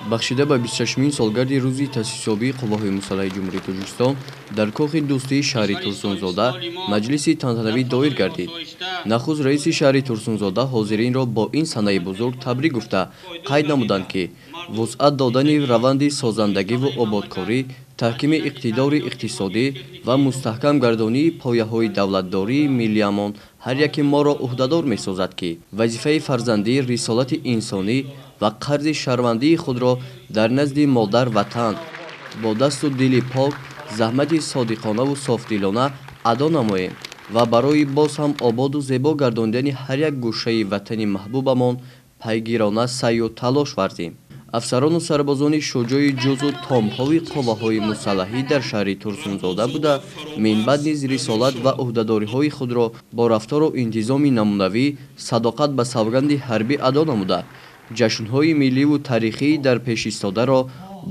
Бахшида ба 26-мин солгарди рӯзи таъсисёбии Қувваҳои мусаллаҳи Ҷумҳурии Тоҷикистон дар Кохи дӯстии шаҳри Турсунзода маҷлиси тантанавӣ доир гардид. Нахуст раиси шаҳри Турсунзода ҳозиринро бо ин санаи бузург табрик гуфта, қайд намуданд, ки вусъат додани раванди созандагиву ободкорӣ, таҳкими иқтидори иқтисодӣ ва мустаҳкам гардонии пояҳои давлатдории миллиамон ҳар яке моро ӯҳдадор месозад, ки вазифаи фарзандӣ, рисолати инсонӣ ва қарзи шаҳрвандии худро дар назди модар ватан бо дасту дили пок, заҳмати содиқонаву софдилона адо намоем ва барои боз ҳам ободу зебо гардондани ҳар як гӯшаи ватани маҳбубамон пайгирона саъю талош варзем. Афсарону сарбозони шуҷои ҷузъу томҳои қувваҳои мусаллаҳӣ дар шаҳри Турсунзода буда, минбаъд низ рисолат ва ӯҳдадориҳои худро бо рафтору интизоми намунавӣ, садоқат ба савганди ҳарбӣ адо намуда, ҷашнҳои милливу таърихии дар пешистодаро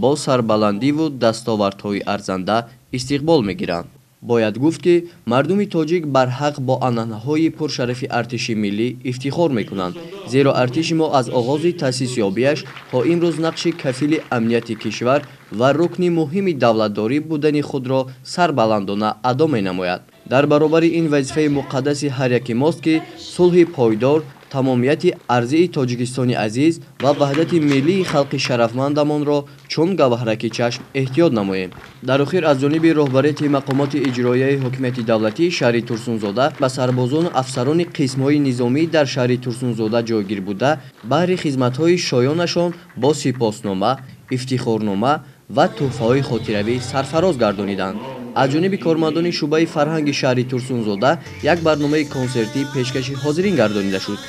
бо сарбаландиву дастовардҳои арзанда истиқбол мегиранд. Бояд гуфт, ки мардуми тоҷик барҳақ бо анъанаҳои пуршарафи артиши миллӣ ифтихор мекунанд, зеро артиши мо аз оғози таъсисёбиаш то имрӯз нақши кафили амнияти кишвар ва рукни муҳими давлатдорӣ будани худро сарбаландона адо менамояд. Дар баробари ин вазифаи муқаддаси ҳар яке мост, ки сулҳи пойдор, тамомияти арзии Тоҷикистони азиз ва ваҳдати миллии халқи шарафмандамонро чун гавҳараки чашм эҳтиёт намоем. Дар охир аз ҷониби роҳбарияти мақомоти иҷроияи ҳокимияти давлатии шаҳри Турсунзода ба сарбозону афсарони қисмҳои низомӣ дар шаҳри Турсунзода ҷойгир буда, баҳри хизматҳои шоёнашон бо сипоснома, ифтихорнома ва тӯҳфаҳои хотиравӣ сарфароз гардониданд. Аз ҷониби кормандони шӯъбаи фарҳанги шаҳри Турсунзода як барномаи консертӣ пешкаши ҳозирин гардонида шуд.